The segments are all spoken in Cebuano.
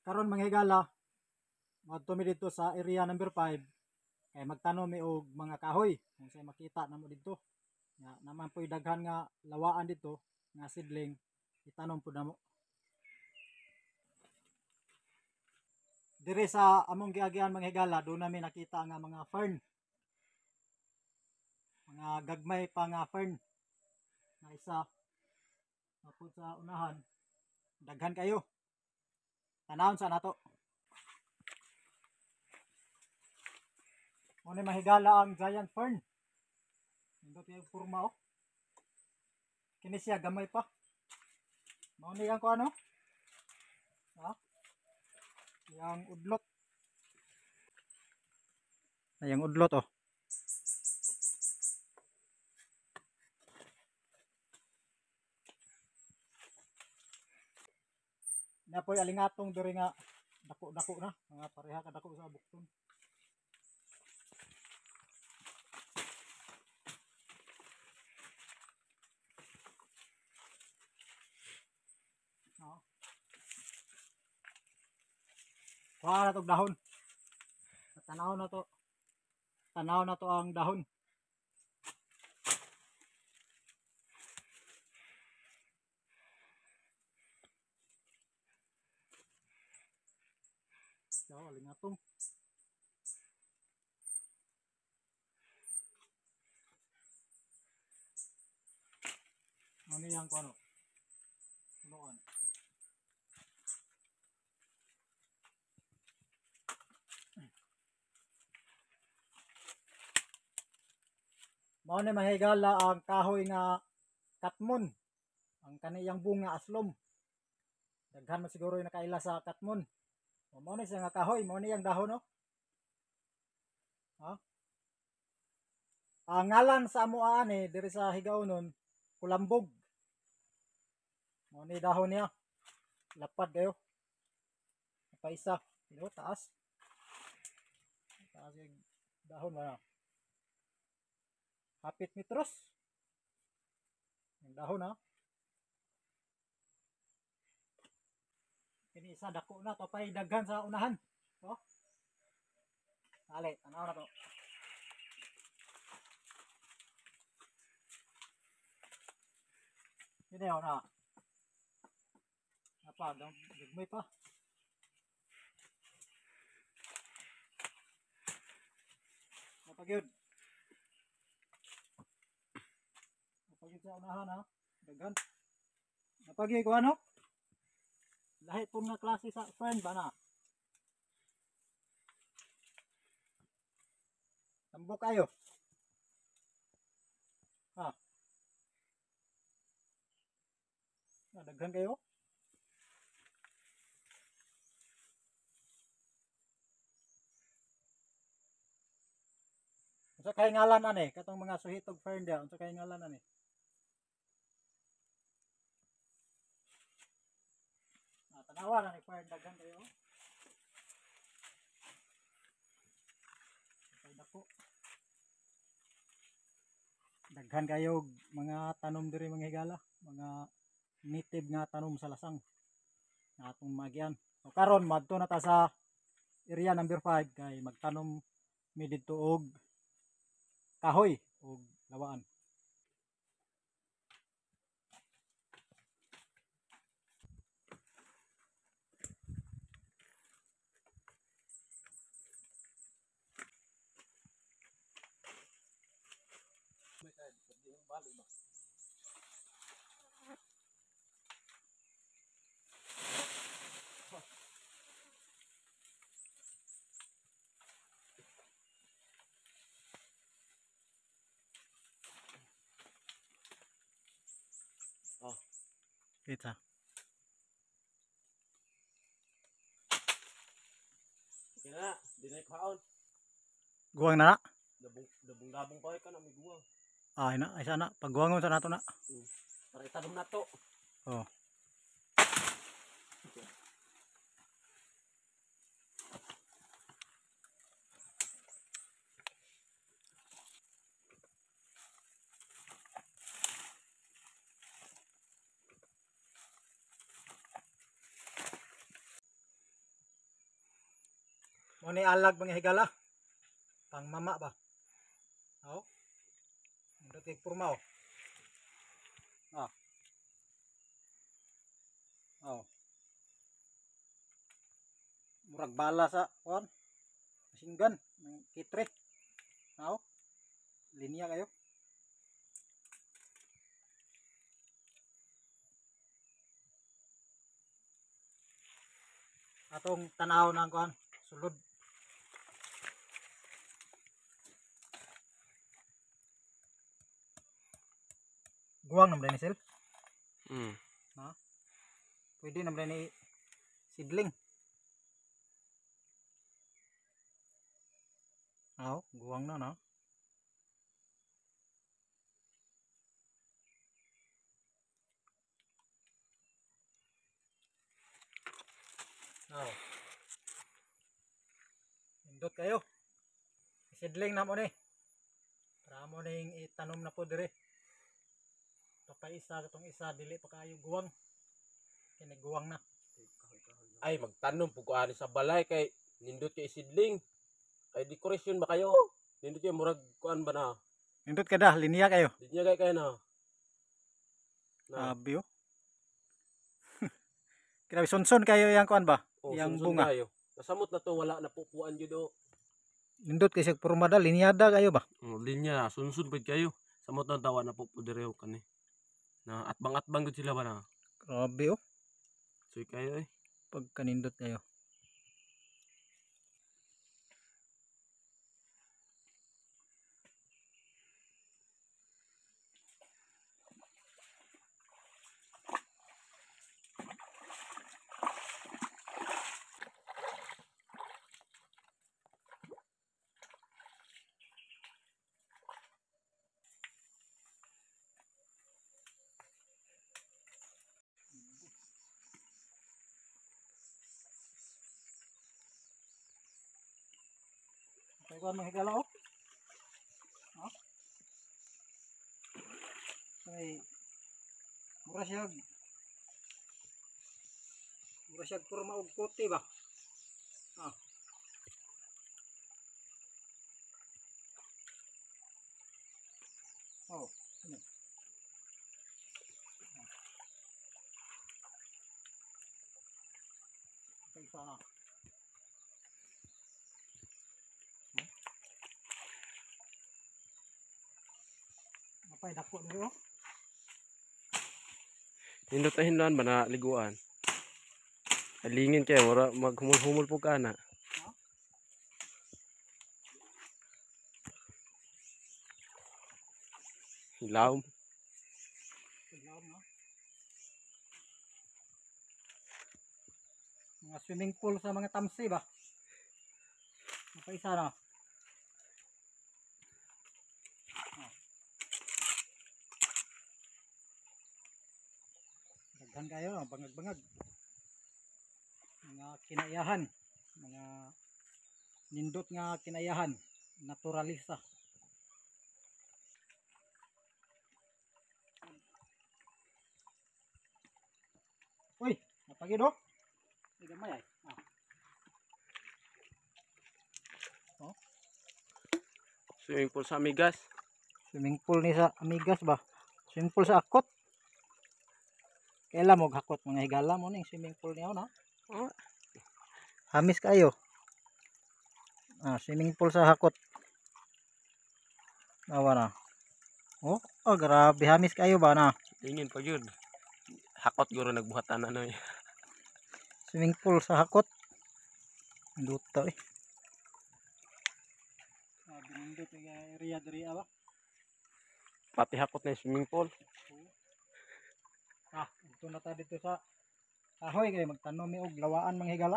Karon mga higala, moadto mi didto sa area number 5 kay magtanom mi og mga kahoy kung say makita namo didto. Nga naman po'y daghan nga lawaan didto nga seedling, itanom pud namo. Diri sa among giagian mga higala, doon nami nakita nga mga fern. Mga gagmay pa nga fern na isa napud sa unahan, daghan kayo. Tanawon sa nato. Muna mahigala ang giant fern. Nindot yung kurma oh. Kini siya gamay pa. Mao ni ang kuano? Ha? Yang udlot. Ay, ang udlot oh. Napoy alingatong diri nga dako-dako na, mga pareha ka dako sa bukton. No. Kuha na tog dahon. Tanaw na to. Tanaw na to ang dahon. So, alingatong. Ano yang kuano? Punuan. Mao ni mahigala ang kahoy nga katmon. Ang kaniyang bunga aslom. Daghan man siguro yung nakaila sa katmon. O, mao ni siya nga kahoy, mao ni ang dahon no. Ha? Ang ngalan sa amoa ani diri sa Higaonon, kulambog. Mao ni dahon niya. Lapad kayo. Paisa, pero taas. Taas yung dahon ba? Hapit metros. Ang dahon ha. Kini isa dako na to pay daghan sa unahan. Oh. Ale, tanaw na to. Kini oh na. Napa, gagmay pa. Napagyud. Napagyud sa unahan ha. Daghan. Napagyud ko ano? Lahi po nga klase sa fern ba na? Tambok kayo. Ha? Ah, daghan kayo? Unsa kay ngalan ani? Katong mga suhitog fern dia, unsa kay ngalan ani? Ah, tanawa na ni fern, daghan kayo. Ay dako. Daghan kayo mga tanom diri mga higala, mga native nga tanom sa lasang na atong magian. So karon madto na ta sa area number 5 kay magtanom mi didto og kahoy og lawaan. Oh. Kita. Kaya na, di na ikaon. Guwang na na? Dabong-dabong pa ka na, may guwang. Ah, ina, ay sana, pagguwangon sa nato na. Para itanom na to. Oh. Mo ni alag mga higala. Pang mama ba? Oh. Nindot kay porma oh. Ah. Oh. Murag bala sa kuan. Machine gun, ng kitre. Oh. Linya kayo. Atong tanaw ng kuan, sulod. Guwang naman ni Sel. Ha? Pwede naman ni sidling. Aw, guwang na no. Aw. Indot kayo. Sidling na mo ni. Para mo ning itanom na po dire. Papaisa katong isa dili pa kayo guwang. Kini guwang na. Ay magtanom pug ani sa balay kay nindot kay sidling. Kay decoration ba kayo? Nindot kay murag kuan ba na? Nindot kada linya kayo. Linya kay kayo na. Na. Abi oh. Grabe sunsun kayo yang kuan ba? Oh, yang sunsun bunga. Kayo. Nasamot na to wala na pupuan jud oh. Nindot kay siya pormada linyada kayo ba? Oh, linya sunsun pud kayo. Samot na tawa na pupu dire kani. Na atbang-atbang gud sila ba na. Grabe oh. Suy kayo eh. Pagkanindot kayo. Kaya ko mga higala oh. Ha? Ay, mura siya porma og kote ba? Ah. Oh, ano? Ah. Isa na. Apay dako diri oh. Nindot na hinlan ba na liguan? Alingin kay mura maghumol-humol pug kana. Hilawom. Hilawom no. Mga swimming pool sa mga tamsi ba? Apay isa na. Daghan kayo, bangag-bangag. Mga kinaiyahan, mga nindot nga kinaiyahan, naturalista. Uy, napagid oh. Ay, gamay ay. Ah. Oh. Swimming pool sa Amigas. Swimming pool ni sa Amigas ba? Swimming pool sa Akot. Kailan mo hakot mga higala mo ning swimming pool niya no? Oh. Hamis kayo. Ah, swimming pool sa Hakot. Awa na. Oh, oh grabe hamis kayo ba na? Tingin pa gyud. Hakot guro nagbuhatan na eh. Swimming pool sa Hakot. Duta eh. Ah, binindot yung area diri ba? Pati hakot na yung swimming pool. Ah, ito na ta dito sa kahoy kay magtanom mi og lawaan mga higala.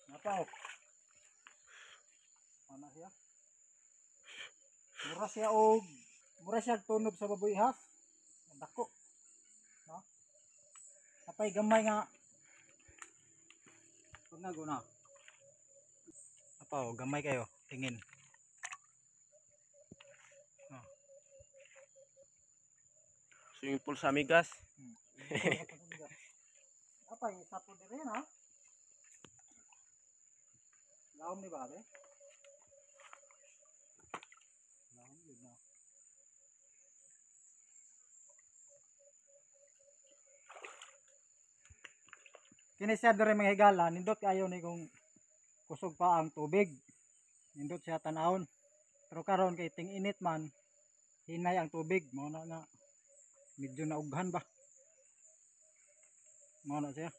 Napa og. Ana siya. Mura siya og mura siya tunob sa baboy has. Dako. No? Kapay gamay nga pagnago na. Apa og gamay kayo tingin. Swimming pool sa Amigas. Apa yung isa po dire na? Lahom ni ba be? Lahom yun na. Kini siya diri, mga higala, nindot kayo ni kung kusog pa ang tubig. Nindot siya tan-awon. Pero karon kay ting init man, hinay ang tubig, mao na nga medyo naughan ba. Mao na siya.